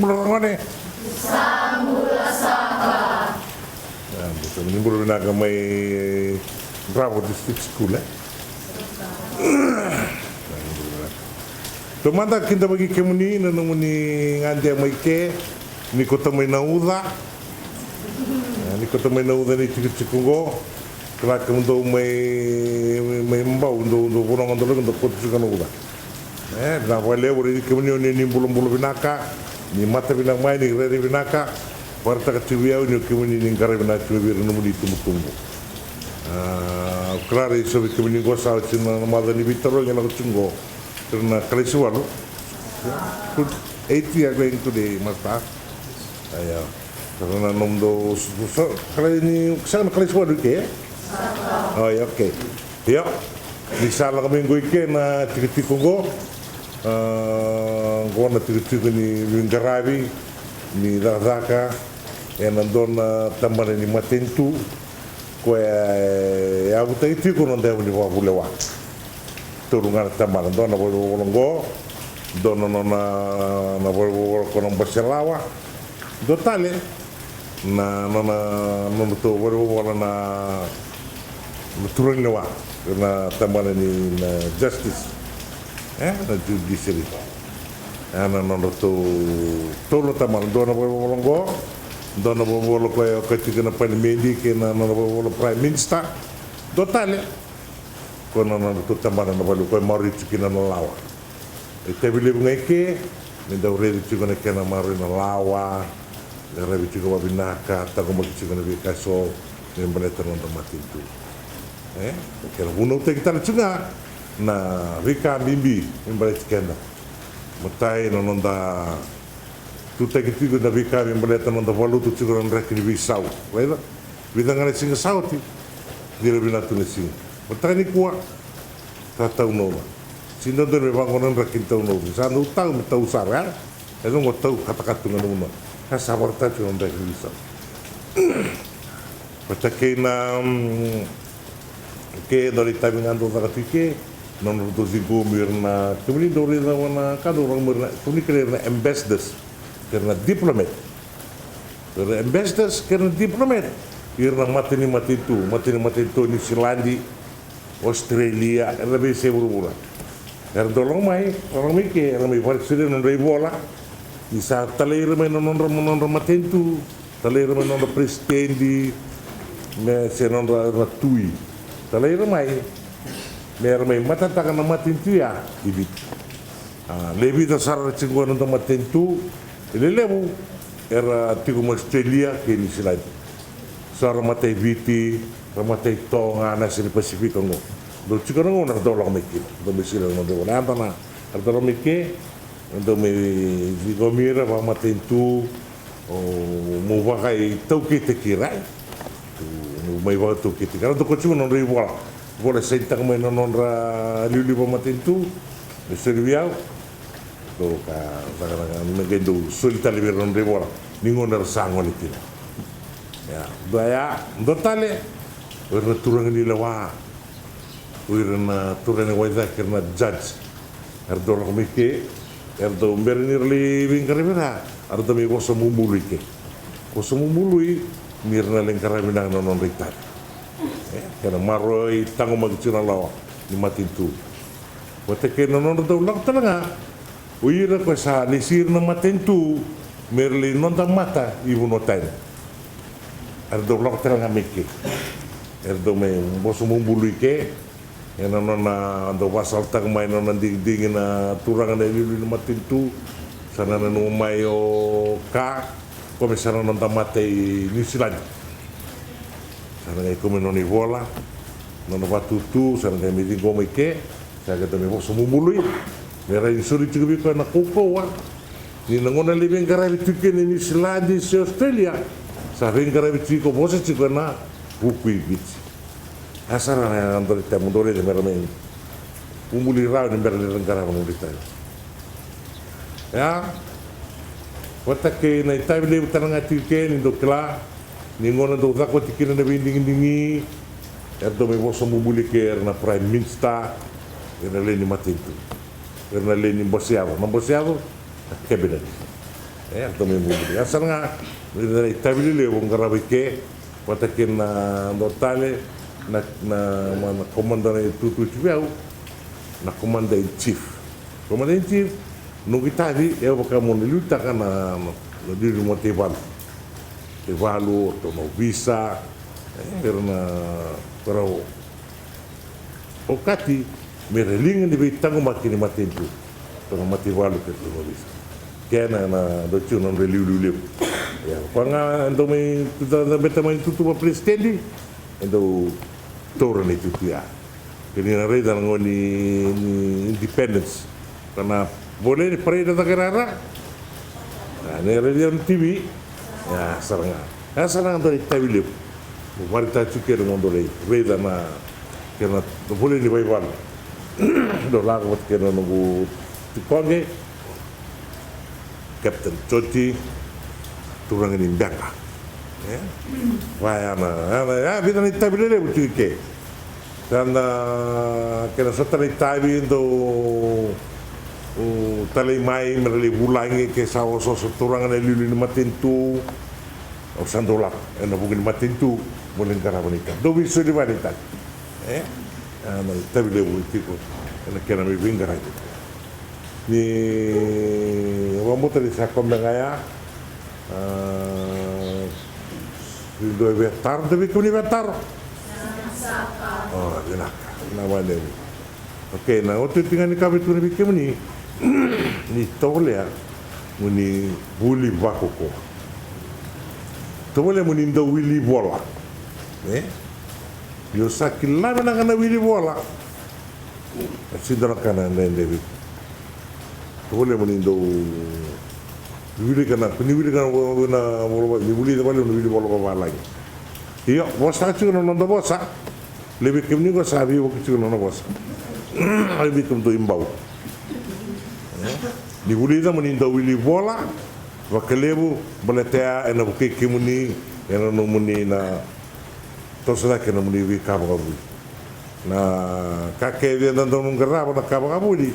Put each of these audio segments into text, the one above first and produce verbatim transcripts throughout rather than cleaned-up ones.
Bula ragone. Sa bula saka. Ni bula vinaka mai Dravo District School, e? Taumada kidavaki kemuni na nomuni gade mai ke, ni kauta mai na uca. Ni kauta mai na uca ni tikotiko oqo. Kila kemudou mai, mai Bau, dou, dou vanua ga dou lako, dou kauta tiko na uca. E, na vakalevu raici kemuni oni ni bulabula vinaka, ni mata vinaka mai, ni rairai vinaka, vakaraitaka tiko vei au ni o kemuni ni qaravi vinaka tiko vei ira na nomuni itubutubu. A, au kila raici so vei kemuni qo sa oti na, na macawa ni veitarogi e lako tiko qo. Ira na kalasi walu. Good. Eight year going today, master. Aya. Saka na nomudou, so, so, kalai ni, saka na kalai sualu i ke? Oi, okay. Io. Ni sa lako mai qo i ke na tikotiko qo. A, qo na tikotiko ni veiqaravi, ni cakacaka, ena dua na tabana ni matanitu, koya e yavutaki tiko na noda yavu ni vakavulewa. Tolu ga na tabana, dua na valenivolavola qo, dua na nona, na valenivolavola ko na Bose Lawa, dua tale na nona, nodratou valenivolavola na, na turaga ni lewa, na tabana ni na justice, e, na judiciary. E, na nodratou tolu na tabana, dua na valenivolavola qo, dua na valenivolavola koya e okati tiko na palimedi kei na nona valenivolavola prime minister, dua tale ko na nodratou tabana na valenivolavola koya e maroroi tiko kina na lawa. E itavi levu ga i ke, me dau raici tiko na kena maroroi na lawa, qaravi tiko vakavinaka, taqomaki tiko na veika eso me baleta na noda matanitu. E, kena vunautaki tale tiko ga na veika bibi me baleti keda. Matai na noda tutaki tiko na veika me baleta na noda valuta tiko na draki ni veisau. Raica, vica ga na siga sa oti, ni ra vinaka tu na siga. Mataka nikua, sa taunuva. Sega ni dodonu me vaqo na draki ni taunuva. Sa dau tau me tau sara, ya? E dau qo tau katakata tu ga na vanua. Sa sa vakaraitaka tiko na draki ni veisau. Vata kei na, mm, ke dau lai tavi ga dau caka tu i ke, na nodratou ciqomi ira na, kemuni dau raica na ka dau raica mai ira na, kemuni kila ira na ambassadors, kei ira na diplomat. Ira na ambassadors, kei ira na diplomat, ira na mata ni matanitu, mata ni matanitu o Niusiladi, Australia, era na veiyasai vuravura. Era dau lako mai, lako mai ke, era mai vakaraitaka nodra ivola, ni sa talai ira mai na nodra, nodra matanitu, talai ira mai na nodra peresitedi, me se nodra na tui. Talai ira mai, me ra mai matataka na matanitu ya i Viti. A, le vica sara era tiko qo na noda matanitu, e lelevu era tiko mai Australia kei Niusiladi. So era matai Viti, era matai Toga, na yasa ni Pasifika qo. Dau tiko na gauna era dau lako mai kina, dau mai solia na nodra ivola. Yadra na, era dau lako mai ke, dau mai ciqomi ira vakamatanitu, o, meu vakaitaukeitaki ira, e. Meu mai vakaitaukeitaki ira. Era dau kauta tiko na nodra ivola. Ivola e sainitaka mai na nodra iliuliu vakamatanitu, me soli vei au. Dou ka, caka na, me qai dau soli tale vei ira na nodra ivola ni gauna era sa gone kina. Ia, dua ya, dua tale, o ira na turaga ni lewa, o ira na turaga ni waicake, ira na judge. Era dau lako mai ke, era dau bera ni ra lai veiqaravi ira, era dau mai vosa bubului ke. Vosa bubului ni ra na lai qaravi vinaka na nodra itavi. E, kena maroroi, taqomaki tiko na lawa ni matanitu. Vata kei na nodra dau lako tale ga o ira koya sa lesi ira na matanitu me ra lai noda mata i vanua tani. Era dau lako tale ga mai ke. Era dau mai vosa bubului ke. Ena nona dau vakasalataka mai na nona digidigi na turaga na iliuliu ni matanitu. Sa na nanuma mai o Ka, o koya me sa na noda mata i Niusiladi. Sa na qai kau mai na nona ivola, nona vakatutu, sa na qai mai ciqoma i ke, sa qai dau mai vosa bubului. Me rawa ni soli tiko vei koya na kaukauwa ni na gauna lai veiqaravi tiko kina i Niusiladi se Australia, sa veiqaravi tiko, vosa tiko ena vuku i Viti. A sara na dua na temu dau raica me ra mai bubului rawa ni bera ni ra qarava na nodra itavi. Ia, vata kei na itavi levu tale ga tiko ke ni dau kila ni gauna dau caka oti kina na veidigidigi, era dau mai vosa bubului ke era na prime minister, era na lewe ni matanitu, era na lewe ni bose yaco, na bose yaco, na cabinet. E, ratou mai buburi. A sara ga, na itavi lelevu qarava i ke, vata kei na dua tale, na, na, na, na komanda na itutu tiko vei au, na commander in chief. Commander in chief, noqu itavi, e vaka mo na liutaka na, na, na liu ni mataivalu. Mataivalu, o ratou na ovisa, e, era na, era o okati me ra liga ni veitaqomaki ni matanitu. Tona mataivalu kei tona ovisa. Kena na dau tiko na nodra liuliu levu. Ia, koya ga e dau mai, da, da beta mai tutu va president, e dau taura na itutu ya. Kei ni na raica na gauna ni, ni independence. Ka na vole ni parade caka i rara. A, ni raica na T V. Ia, sara ga. Ia, sara ga dua na itavi levu. Mo varitaka tiko kina mo dou lai raica na kena na vole ni vaivalu. Dou lako vata kei na noqu tikoqe. Captain Joti, turaga ni Beqa. E? Va ya na, ya na, ya vica na itavi lelevu tiko i ke. Sa na kena sota na itavi dou, u, talai mai me ra lai vulagi ke sa osooso turaga na iliuliu ni matanitu. Au sa dau lako ena vuku ni matanitu mo lai qarava na itavi. Dou veisoli vaya na itavi. E? A, na itavi levu e tiko ena kena mai veiqaravi. Ni vakabauta ni sa kobe ga ya. A, ni dua e via taro, dua vei kemuni via taro. O, vinaka. Na valevu. Okei, na iotioti ga ni ka vei tukuna vei kemuni. Ni tovolea mo ni vuli vakaukaua. Tovolea mo ni dau wili vola. E? Ni o sa kila vinaka na wili vola. E sega ni dua na ka na dredre vei iko. Tovolea mo ni dau wilika na, ni wilika na vo-, na vola va-, ni vulica vakalevu na wili vola vavalagi. Io, vosataka tiko na noda vosa. Levu vei kemuni ko sa veivuke tiko na nona vosa. Ai vei kemudou i Bau. Ni vulica mo ni dau wili vola vakalevu, baleta ya ena vukei kemuni ena nomuni na toso cake na nomuni veika vakavuli. Na ka kece eda dau qarava na ka vakavuli,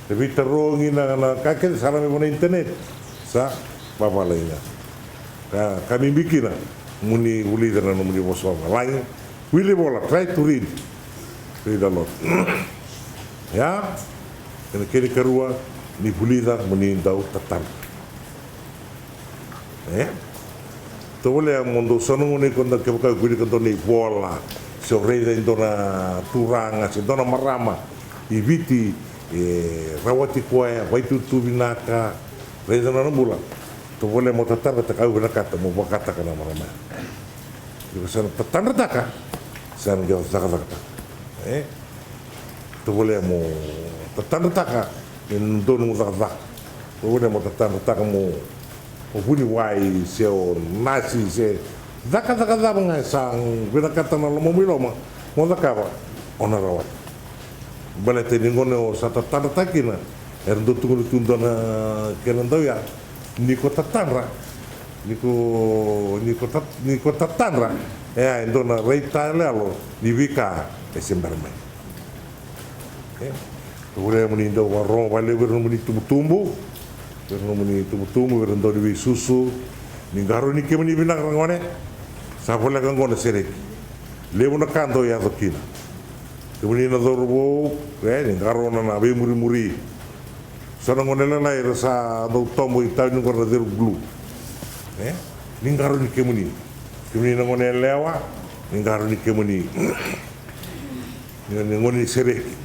e veitarogi na, na ka kece sa na mai vua na internet. Sa vavalagi ga. Ka, ka bibi kina mo ni vulica na nomuni vosa vavalagi. Wili vola, try to read. Read a lot. Ia, kena, kena ikarua, ni vulica mo ni dau tatadra. E? Tovolea mo dou sa na gone ko da kevaka ko wilika dua na ivola, se o raica e dua na turaga se dua na marama i Viti, e rawati koya, vakaitutu vinaka, raica na nona bula. Tovolea mo tatadrataka, au vinakata mo vakataka na marama ya. Iko sa na tatadrataka, sa na qai cakacakataka. E? Tovolea mo tatadrataka ena dua nomu cakacaka. Tovolea mo tatadrataka mo, mo vuniwai se o nasi se cakacaka cava ga e sa vinakata na lomamu i loma mo cakava, o na rawata. Baleta ni gauna o sa tatadrataka kina, era dau tukuna tu dua na kena dau ya, ni ko tatadra, ni ko, ni ko tat-, ni ko tatadra, e, e dua na raitayaloyalo ni veika e se bera mai. E? Tovolea mo ni dau vakarorogo vakalevu vei ira nomuni tubutubu, vei ira nomuni tubutubu, vei ira dau ni veisusu, ni qarauni kemuni vinaka ra gone. Sa voleka qo na sereki. Levu na ka dau yaco kina. Kemuni na cauravou, e, ni qarauna na veimurimuri. So na gone lalai era sa dau tobo i tauni qori na Ceru Blue. E? Ni qarauni kemuni. Kemuni na gone yalewa, ni qarauni kemuni. Ni, ni gone ni sereki.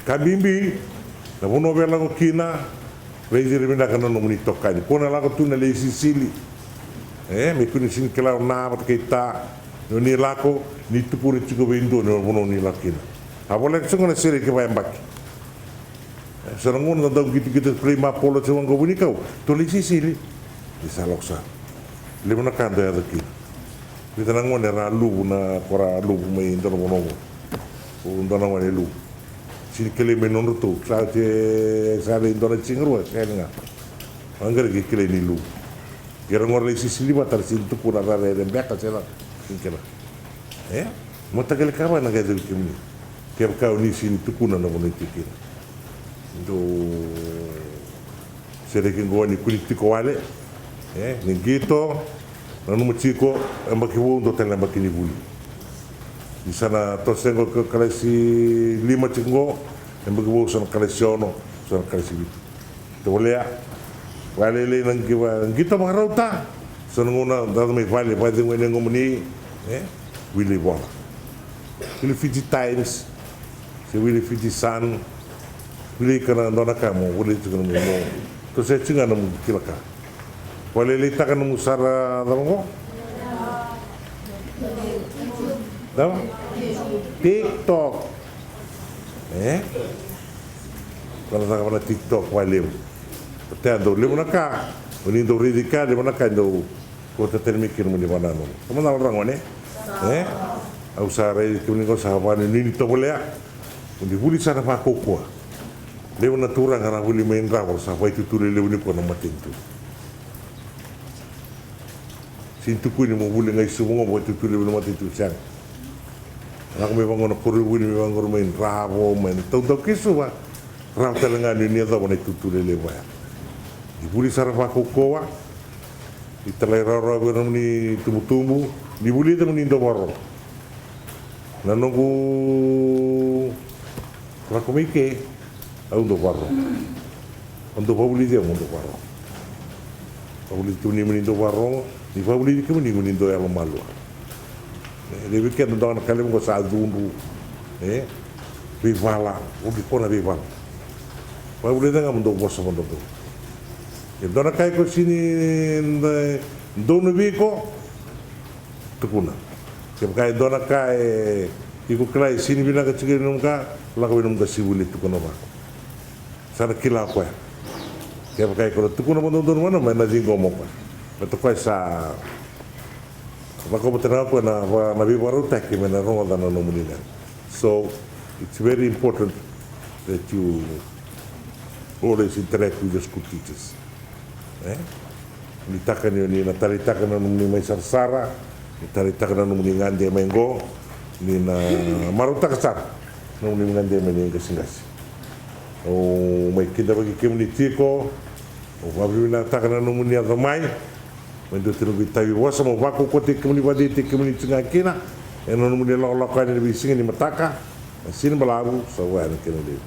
Ka bibi, na vanua o via lako kina, raici ira vinaka na nomuni itokani. Ko na lako tu na lai sisili. E, me kua ni sega ni kila o na vata kei ta. Ni o ni lako, ni tukuna tiko vei dua na vanua o ni lako kina. A voleka tiko na sereki vakayabaki. E, so na gauna da dau qitiqiti prei mapolo se waqa vunikau. Tou lai sisili. Ni sa lako sara. Levu na ka dau yaco kina. Vica na gone era a luvu na, ko ra a luvu mai dua na vanua qo. O dua na gone e luvu. Sega ni kilai mai nodratou. Sa oti, sa vei dua na siga rua, sega ga. Vaqara qai kilai ni luvu. Qai ra gone lai sisili vata, ra sega ni tukuna ra rere beka se ra. Sega ni kila. E? Mataqali ka vaka na qai yacovi kemuni. Kevaka o ni sega ni tukuna na vanua o tiko kina. Dou Sereki qo ni kua ni tiko wale, e, ni qito, nanuma tiko, yabaki vou dua tale na yabaki ni vuli. Ni sa na toso qo ka-, kalasi lima tiko qo, yabaki vou sa na kalasi ono, sa na kalasi vitu. Tovolea, vakalailai na qi-, va-, qito vakarauta. Sa na gauna da yaco mai vale, vakacegu yani e gomuni, e, wili vola. Wili Fiji Times, se wili Fiji Sun, wili ika na dua na ka mo, wili tiko na mo, mo. Toso tiko ga na mo kila ka. Vakalailaitaka na mo sara cava qo? Cava? TikTok. E? Ko na caka vana TikTok vakalevu. Koya dau levu na ka. O ni dau raici ka, levu na ka dau kauta tani mai kina mo ni vananau. Kama na ra gone. E? Au sa raici kemuni qo sa vanuinui ni tovolea. Mo ni vuli sara vakaukauwa. Levu na turaga ra vuli mai Drava sa vaitutu lelevu ni ko na matanitu. Sini tukuni mo vuli ga i Suva qo mo vaitutu lelevu na matanitu, sega. Lako mai vaqo na koronivuli, mai vaqo mai Drava, mai na taudau kei Suva. Rawa tale ga ni ni yacova na itutu lelevu ya. Ni vuli sara vakaukauwa. Ni talairawarawa vei na nomuni tubutubu. Ni vulica mo ni dau vakarorogo. Na noqu lako mai ke, au dau vakarorogo. Au dau vakavulici au mo dau vakarorogo. Vakavulici kemuni mo ni dau vakarorogo, ni vakavulici kemuni mo ni dau yalomalua. E, levu vei keda dua na ka levu qo sa cudru. E, veivala, o ki kona veivala. Vakavulica ga mo dau vosa vakadodonu. E dua na ka iko sini, e, donu vei iko, tukuna. Kevaka e dua na ka e iko kila e sini vinaka tiko ena nomu ka, lako vei nomu qasenivuli tukuna vaqo. Sa na kila o koya. Kevaka iko na tukuna vakadodonu vua na, me na ciqoma o koya. Baleta o koya sa lako vata na koya na va-, na veivakarautaki me na rogoca na nomuni leqa. So, it's very important that you always interact with the school teachers. E? Ni taka ni, ni na taleitaka na nomuni mai sarasara, ni taleitaka na nomuni gade mai qo, ni na marautaka sara na nomuni gade mai na iqasiqasi. Au mai kidavaki kemuni tiko, au vakavinavinakataka na nomuni yaco mai, mai dua tale noqu itavi vosa, mo vakaukauwataki kemuni, vakadeitaki kemuni tiko ga kina ena nomuni lakolako yani ena veisiga ni mataka, na sini balavu sa vua na kena levu.